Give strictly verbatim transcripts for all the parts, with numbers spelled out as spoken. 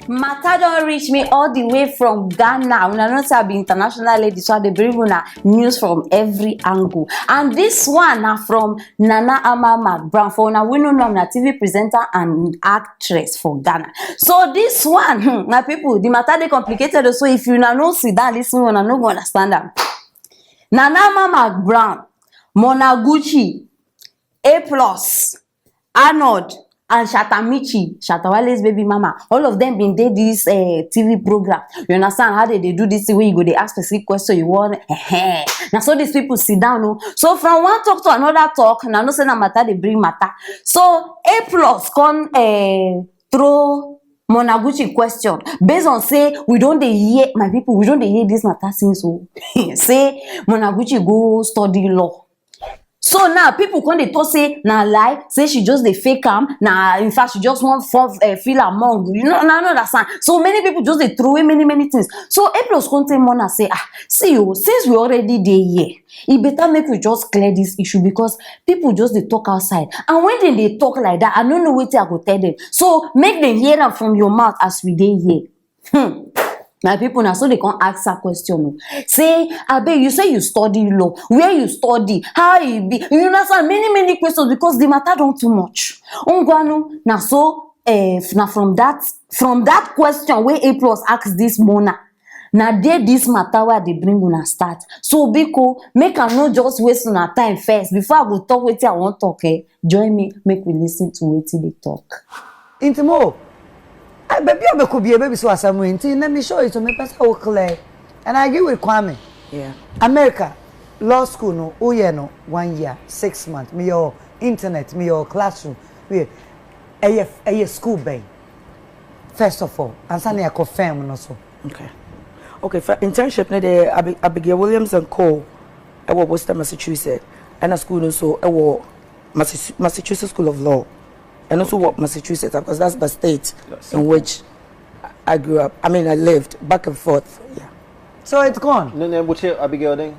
Matter don reach me all the way from Ghana. Una know say I be international lady, so I dey bring una news from every angle. And this one na from Nana Ama McBrown. For una wey no know am, na T V presenter and actress for Ghana. So this one, hmm, my people, the matter dey complicated o. So if una no sit down listen, una no go understand am. Nana Ama McBrown, Mona Gucci, A plus, Arnold, and Shatta Michi, Shatta Wale's baby mama, all of them been dey this uh, T V program. You understand how they dey do this thing wey you go dey ask person question you wan? Na so these people sit down o. So from one talk to another talk, na no say na matter dey bring matter. So A plus come uh, throw Mona Gucci question based on say we don dey hear, my people, we don dey hear this matter since o. Say Mona Gucci go study law. So now people come dey talk say na lie, say she just dey fake am, na in fact she just wan form uh, feel among, you know, na understand. So many people just dey throw away many many things. So A plus come tell Mona say, ah, see o, since we already dey here, e better make we just clear this issue because people just dey talk outside, and when dem dey talk like that, I no know wetin I go tell them. So make dem hear am from your mouth as we dey here. Hmm. My people, na so they come ask her question o. Say, abeg, you say you study law. Where you study? How e be? You understand? Many many questions because the matter don too much. Ngwanu, na so uh, na from that from that question wey A plus ask this Mona, na there this matter wey I dey bring una start. So biko, make I no just waste una time first before I go talk wetin I wan talk. Eh? Join me, make we listen to wetin they talk. Intimo, baby, I could be a baby, so as I'm waiting, let me show you to me, Pastor Oakley. And I agree with Kwame. Yeah. America, law school, no, oh yeah, no, one year, six months, me your internet, me your classroom, me, a, a school bank. First of all, and Sunday I confirm no so. Okay. Okay, for internship, ne the Abigail Williams and Co. I was Worcester, Massachusetts, and a school so I was Massachusetts School of Law, and also what Massachusetts, because that's the state in which I grew up. I mean, I lived back and forth. Yeah. So it's gone. No, no, but Abigail then.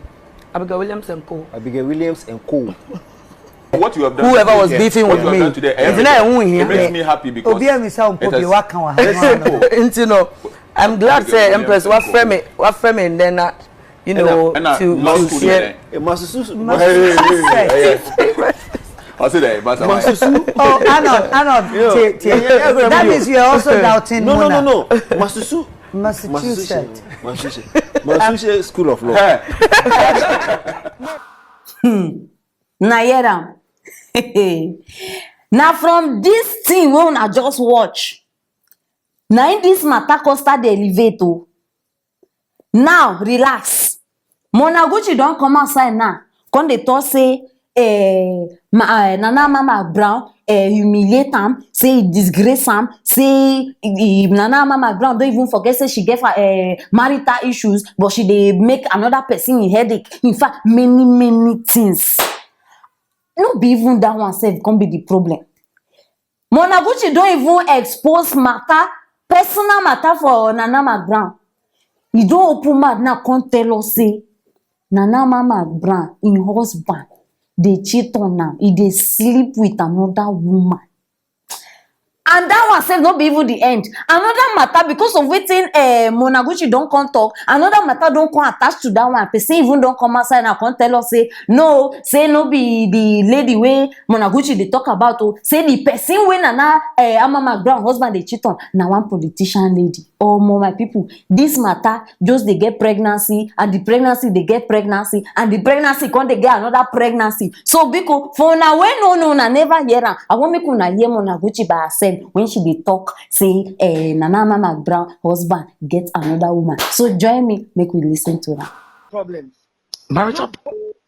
Abigail Williams and Co. Abigail Williams and Co. What you have done Whoever was beefing with me, today, it's not who here. It makes me happy because Obi and Misa Umpobi Wakawa. Listen, you know, I'm glad say Empress wa frame it, wa frame it, and then uh, you know, and, and, to, to share. Masusu, Masusu. I said that, Masusu. Oh, Anon, Anon. That means you are also doubting. No, no, no, no. Masusu. Massachusetts. Massachusetts. Massachusetts School of Law. Hmm. Na hear am. Na from this thing wey una just watch, na im this matter come start dey elevate o. Now relax. Monaguchi don come outside now, come dey talk say eh, ma, eh, Nana Mama Brown eh, humiliate am, say e disgrace am, say e, Nana Mama Brown don even forget say she get eh, marital issues, but she dey make another person in headache. In fact, many many things. No be even that one sef come be the problem. Monaguchi don even expose matter, personal matter for Nana Mama Brown. E don open mouth now come tell us say Nana Mama Brown, im husband, dey cheat on am, e dey sleep with another woman. And that one sef no be even the end. Another matter, because of wetin eh, Monaguchi don come talk, another matter don come attach to that one. Person even don come outside now come tell us say no, say no be the lady wey Monaguchi dey talk about o, say the person wey Nana eh, Mama Brown husband dey cheat on na one politician lady. Omo, my people, this matter just dey get pregnancy and the pregnancy dey get pregnancy and the pregnancy come dey get another pregnancy. So biko, for una wey no know, una never hear am, I wan make una hear Monaguchi by herself when she dey talk say eh, Nana Mama Brown husband get another woman. So join me, make we listen to am. Problems. Marital.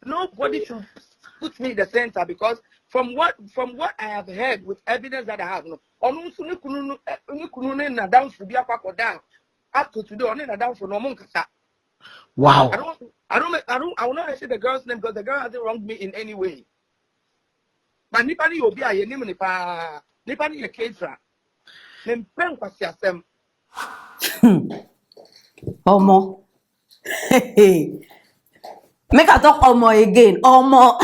No, nobody should put me in the center because from what from what I have heard with evidence that I have, no, ọno nso ne kunu no eh, ne kunu ne nadamfo bi akɔ akɔda up to today ɔne nadamfo no ɔmo nkasa. Wow. I don't, I don't, I don't, I will not mention the girl's name because the girl hasn't wronged me in any way. But nipa ni obi a yɛnim ne paa, nipa ni yɛ ketra. Mempɛ nkwasiasɛm. Omo. Make I talk omo again. Omo.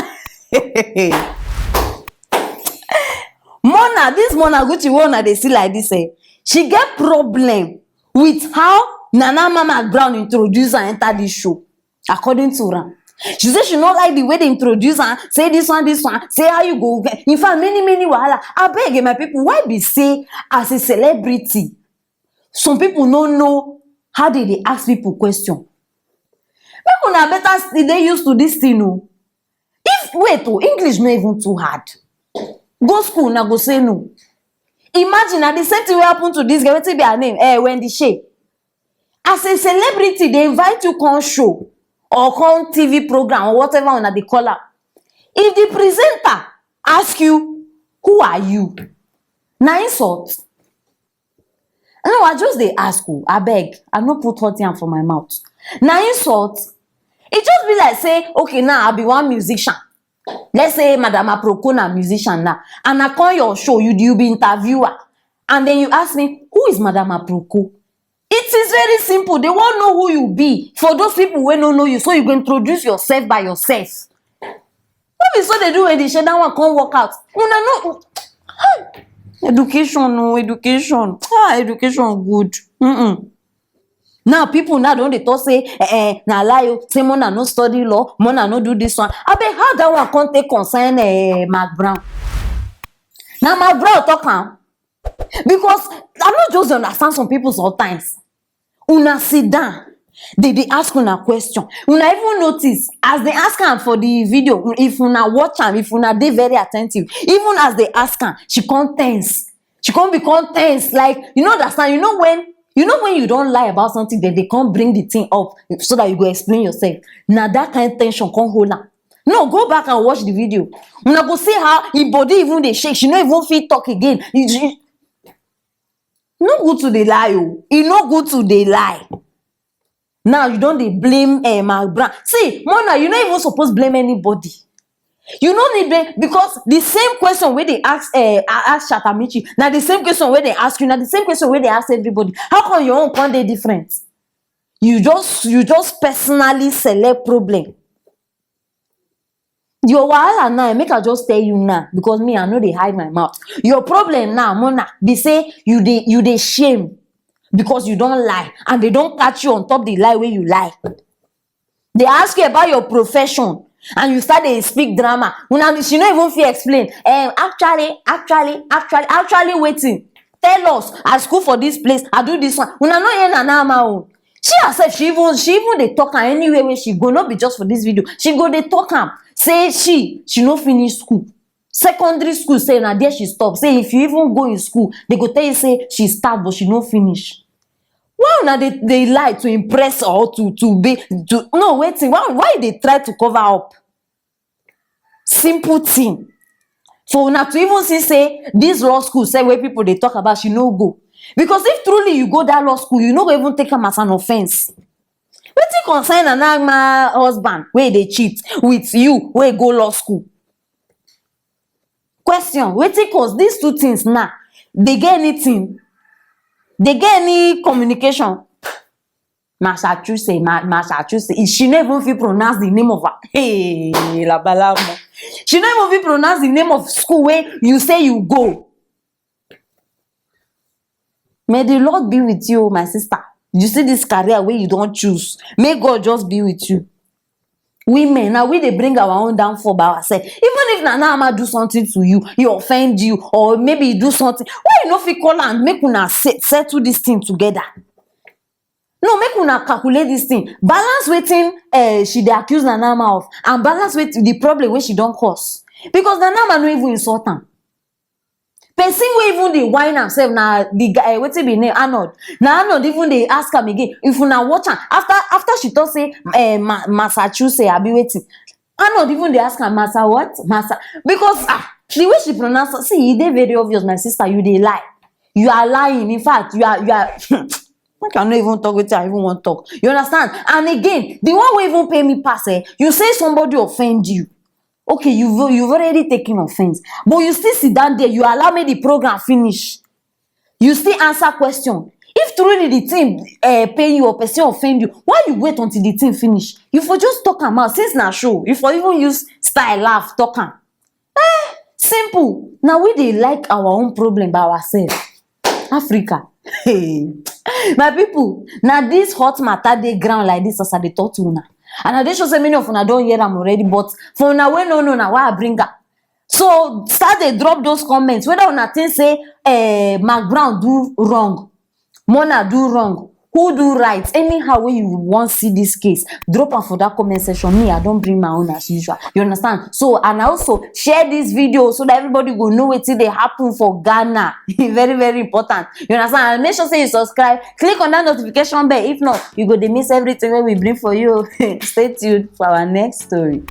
Mona, this Monaguchi wey una dey see like this, eh? She get problem with how Nana Mama Brown introduce her enter this show, according to her. She say she no like the way they introduce her, say this one, this one, say how you go. In fact, many, many wahala. I beg my people, why be say as a celebrity, some people no know how they dey ask people question? People na better still dey used to this thing o. If, wait o, English no even too hard. Go school, na go say no. Imagine, na the same thing wey happen to this girl. Wetin be her name? Eh, Wendy Shay. As a celebrity, they invite you come show or come T V program or whatever una dey call am. If the presenter ask you, "Who are you?" Na insult. No, I just dey ask o, abeg, I no put hot yam for my mouth. Na insult. E just be like say, okay, now I be one musician. Let's say Madam Aproko na musician now, and I come your show, you you be interviewer, and then you ask me, "Who is Madam Aproko?" It is very simple. They wan know who you be. For those people wey no know you, so you go introduce yourself by yourself. No be so they do when they share that one come work out. Una no. Education, no education. Ah, education good. Mm-mm. Now people now don dey talk say, eh, eh, na lie o, say Mona no study law, Mona no do this one. Abeg, how that one come take concern, eh, Mark Brown? Na Mark Brown talk am, because I no just dey understand some people sometimes. Una sit down, they dey ask una question. Una even notice as they ask am for the video. If una watch am, if una dey very attentive, even as they ask am, she come tense. She come become tense. Like, you no understand. You know when you know when you don lie about something, then they come bring the thing up so that you go explain yourself. Na that kind tension come hold am. No, go back and watch the video. Una go see how im body even dey shake. She no even fit talk again. You, you, no good to dey lie o. E no good to dey lie. Now you don dey blame, eh, Mark Brown. See, Mona, you no even suppose blame anybody. You no need blame, because the same question wey they ask, eh, a- ask Shatta Michie, na the same question wey they ask you, na the same question wey they ask everybody. How come your own come dey different? You just you just personally select problem. Your wahala now, make I just tell you now, because me, I no dey hide my mouth. Your problem now, Mona, be say you dey you dey shame because you don lie, and they don catch you on top the lie wey you lie. They ask you about your profession, and you start dey speak drama. Una, she no even fit explain. Um, actually, actually, actually, actually, wetin? Tell us. I school for this place. I do this one. Una no hear Nana Ama o. She herself, she even she even dey talk am anywhere wey she go. No be just for this video. She go dey talk am. Say she she no finish school. Secondary school, say na there she stop. Say if you even go in school, they go tell you say she start, but she no finish. Why una dey dey lie to impress or to to be to no wetin? Why why you dey try to cover up? Simple thing. For una to even see say this law school, say where people dey talk about, she no go. Because if truly you go that law school, you no go even take am as an offense. Wetin concern Nana Ama husband wey dey cheat with you wey go law school? Question, wetin cause these two things now? They get anything? They get any communication? Massachusetts, Ma- Massachusetts. She no even fit pronounce the name of her. Hey, Labalamo. She no even fit pronounce the name of school where you say you go. May the Lord be with you, my sister. You see this career where you don't choose. May God just be with you. Women, now we dey bring our own downfall by ourselves. Even if Nana Ama do something to you, he offend you, or maybe he do something, why you no fit call am make una se- settle this thing together? No, make una calculate this thing. Balance wetin, eh, she dey accuse Nana Ama of, and balance with the problem wey she don cause. Because Nana Ama no even insult am. Person wey even dey whine am sef na the guy, eh, wetin be name, Arnold. Na Arnold even dey ask am again. If una watch am, after after she talk say, eh, Ma- Massachusetts, abi wetin, Arnold even dey ask am, "Massa what? Massa," because, ah, the way she pronounce am, see, e dey very obvious, my sister, you dey lie. You are lying. In fact, you are you are. Make I no even talk wetin I even wan talk. You understand? And again, the one wey even pay me pass, eh, you say somebody offend you. Okay, you've you've already taken offense, but you still sit down there. You allow me the program finish. You still answer question. If truly the thing, eh, pain you or person offend you, why you wait until the thing finish? You for just talk am out. Since na show, you for even use style laugh talk am. Eh, simple. Now we dey like our own problem by ourselves. Africa. Hey, my people, now this hot matter dey ground like this as I dey talk to una. And I dey sure say many of una don hear am already, but for una wey no know, na why I bring am. So start dey drop those comments, whether una think say eh, Mark Brown do wrong, Mona do wrong, who do right, anyhow wey you wan see this case, drop am for that comment section. Me, I don bring my own as usual. You understand? So, and I also share this video so that everybody go know wetin dey happen for Ghana. Very, very important. You understand? And make sure say you subscribe, click on that notification bell. If not, you go dey miss everything wey we bring for you. Stay tuned for our next story.